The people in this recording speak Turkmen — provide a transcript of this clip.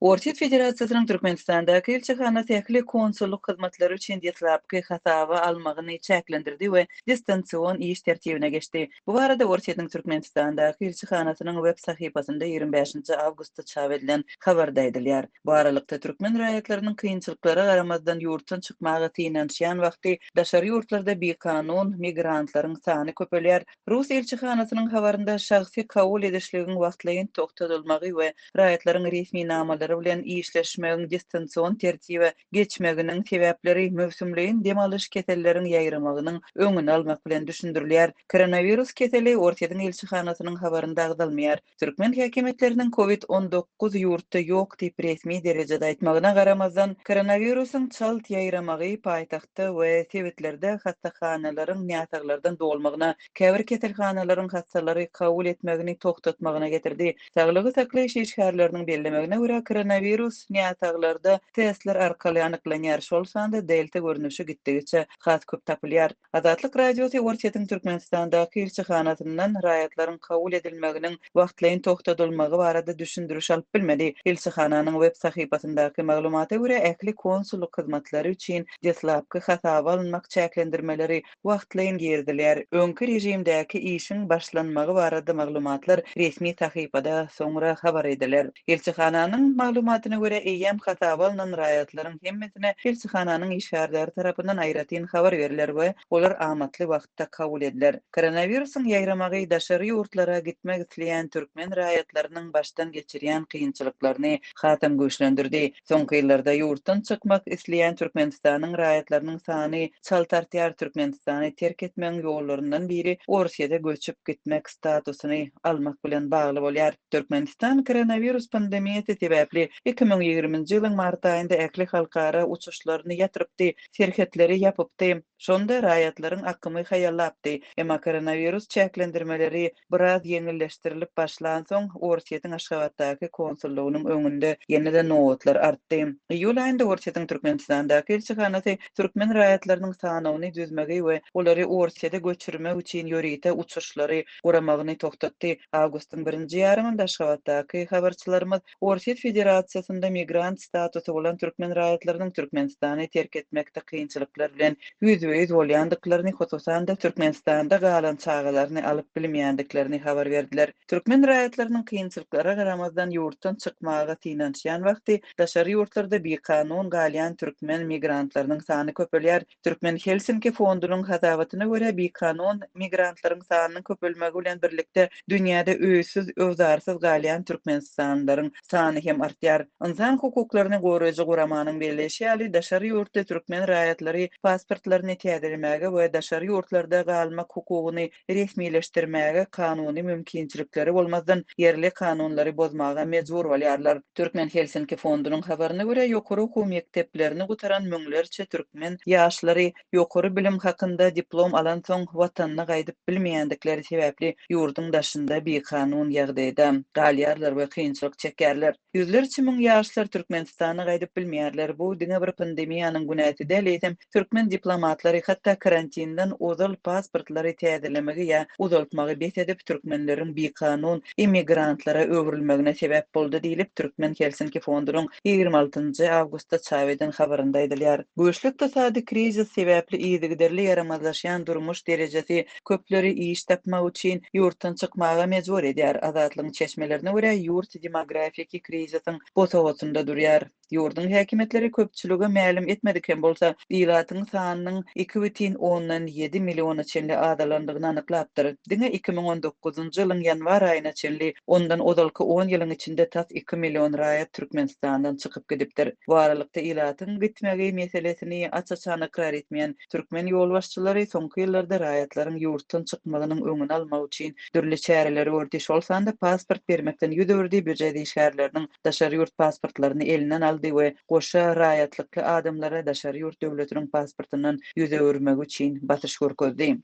Orsýet Federasiýasynyň Türkmenistandaky ilçihanasy ähli konsullyk hyzmatlary üçin deslapky hasaba almagyny çäklendirdi we distansion iş tertibine geçdi. Bu barada Orsýetiň Türkmenistandaky ilçihanasynyň web sahypasynda 25-nji awgustda çap edilen habarda aýdylýar. Bu aralykda, türkmen raýatlarynyň kynçylyklara garamazdan ýurtdan çykmaga synanyşýan wagty daşary ýurtlarda bikanun migrantlaryň sany köpelýär. Rus ilçihanasynyň habarynda şahsy kabul edişligiň wagtlaýyn togtadylmagy we raýatlaryň resminamalary bilen işleşmegiň distansion tertibe geçmeginiň sebäpleri möwsümleýin dem alyş keselleriň ýaýramagynyň öňüni almak bilen düşündirilýär. Koronawirus keseli Orsýetiň ilçihanasynyň habarynda agzalmaýar. Türkmen häkimiýetleriniň Covid 19 ýurtda ýok diýip resmi derejede aýtmagyna garamazdan, koronawirusyň çalt ýaýramagy paýtagtda we sebitlerde hassahanalaryň näsaglardan dolmagyna, käbir keselhanalaryň hassalary kabul etmegini togtatmagyna getirdi. Saglygy saklaýyş işgärleriniň bellemegine görä, koronawirus näsaglarda testler arkaly anyklanýar, şol sanda delta görnüşi gitdigiçe has köp tapylýar. Azatlyk Radiosy Orsýetiň Türkmenistandaky ilçihanasyndan raýatlaryň kabul edilmeginiň wagtlaýyn togtadylmagy barada düşündiriş alyp bilmedi. Ilçihananyň web sahypasyndaky maglumata görä, ähli konsullyk hyzmatlary üçin deslapky hasaba alynmak çäklendirmeleri wagtlaýyn girizilýär. Öňki režimdäki işiň başlanmagy barada maglumatlar resmi sahypada soňra habar ediler. Ilçihananyň maglumatyna görä, eýýäm hasaba alnan raýatlaryň hemmesine ilçihananyň işgärleri tarapyndan aýratyn habar berler we olar amatly wagtda kabul ediler. Koronawirusyň ýaýramagy daşary ýurtlara gitmek isleýän türkmen raýatlarynyň başdan geçirýän kynçylyklaryny hasam güýçlendirdi. Soňky ýyllarda ýurtdan çykmak isleýän Türkmenistanyň raýatlarynyň sany çalt artýar, Türkmenistany terk etmegiň ýollaryndan biri Orsýete göçüp gitmek statusyny almak bilen bagly bolýar. Türkmenistan koronawirus pandemiýasy sebäpli 2020-nji ýylyň mart aýynda ähli halkara uçuşlaryny ýatyrypdy, serhetleri ýapypdy. Şonda raýatlaryň akymy haýallapdy. Emma koronawirus çäklendirmeleri biraz ýeňilleşdirilip başlansoň, Orsýetiň Aşgabatdaky konsullygynyň öňünde ýene-de nobatlar artdy. Iýul aýynda Orsýetiň Türkmenistandaky ilçihanasy türkmen raýatlarynyň sanawyny düzmegi we olary Orsýete göçürmek üçin ýörite uçuşlary guramagyny togtatdy. Awgustyň birinji ýarymynda Aşgabatdaky habarçylarymyz Orsýet Federasiýasynda migrant statusy bolan türkmen raýatlarynyň Türkmenistany terk etmekde kynçylyklar bilen ýüzbe-ýüz bolýandyklaryny, hususan-da, Türkmenistanda galan çagalaryny alyp bilmeýändiklerini habar berdiler. Türkmen raýatlarynyň kynçylyklara garamazdan ýurtdan çykmaga synanyşýan wagty daşary ýurtlarda bikanun galýan türkmen migrantlarynyň sany köpelýär. Türkmen Helsinki fondunyň hasabatyna görä, bikanun migrantlaryň sanynyň köpelmegi bilen birlikde, dünýäde öýsüz-öwzarsyz galýan türkmenistanlylaryň sany hem artýar. Ynsan hukuklaryny goraýjy guramanyň belleýşi ýaly, daşary ýurtly türkmen raýatlary pasportlaryny täzelemäge we daşary ýurtlarda galmak hukugyny resmileşdirmäge kanuny mümkinçilikleri bolmazdan, ýerli kanunlary bozmaga mejbur bolýarlar. Türkmen Helsinki fondunyň habaryna görä, ýokary okuw mekdeplerini gutaran müňlerçe türkmen ýaşlary ýokary bilim hakynda diplom alansoň, watanyna gaýdyp bilmeýändikleri sebäpli ýurduň daşynda bikanun ýagdaýda galýarlar we kynçylyk çekýärler. Ýüzlerçe müň ýaşlar Türkmenistana gaýdyp bilmeýärler. Bu diňe bir pandemiýanyň günäsi däl, eýsem, türkmen diplomatlary hatda karantinden ozal pasportlary täzelemegi ýa uzaltmagy bes edip, türkmenleriň bikanun immigrantlara öwrülmegine sebäp boldy diýlip, Türkmen Helsinki fondunyň 26 njy awgustda çap eden habarynda aýdylýar. Güýçli ykdysady krizis sebäpli yzygiderli ýaramazlaşýan durmuş derejesi Köpleri iş tapmak üçin ýurtdan çykmaga mejbur edýär. Azatlygyň çeşmelerine görä, ýurt demografiki krizisiň bosagasynda durýar. Ýurduň häkimiýetleri köpçülige mälim etmedik hem bolsa, ilatyň sanynyň 2,7 milliona çenli azalandygyny anyklapdyr. Diňe 2019-njy ýylyň ýanwar aýyna çenli, ondan ozalky on ýylyň içinde tas iki million raýat Türkmenistandan çykyp gidipdir. Bu aralykda ilatyň gitmegi meselesini aç-açan ykrar etmeýän Türkmen ýolbaşçylary soňky ýyllarda raýatlaryň ýurtdan çykmagynyň öňüni almak üçin dürli çäreleri gördi, şol sanda pasport bermekden ýüz öwürdi, býujet işgärleriniň daşary ýurt pasportlaryny elinden aldy we goşa raýatlykly adamlara daşary ýurt döwletiniň pasportyndan ýüz öwürmegi üçin basyş görkezdi.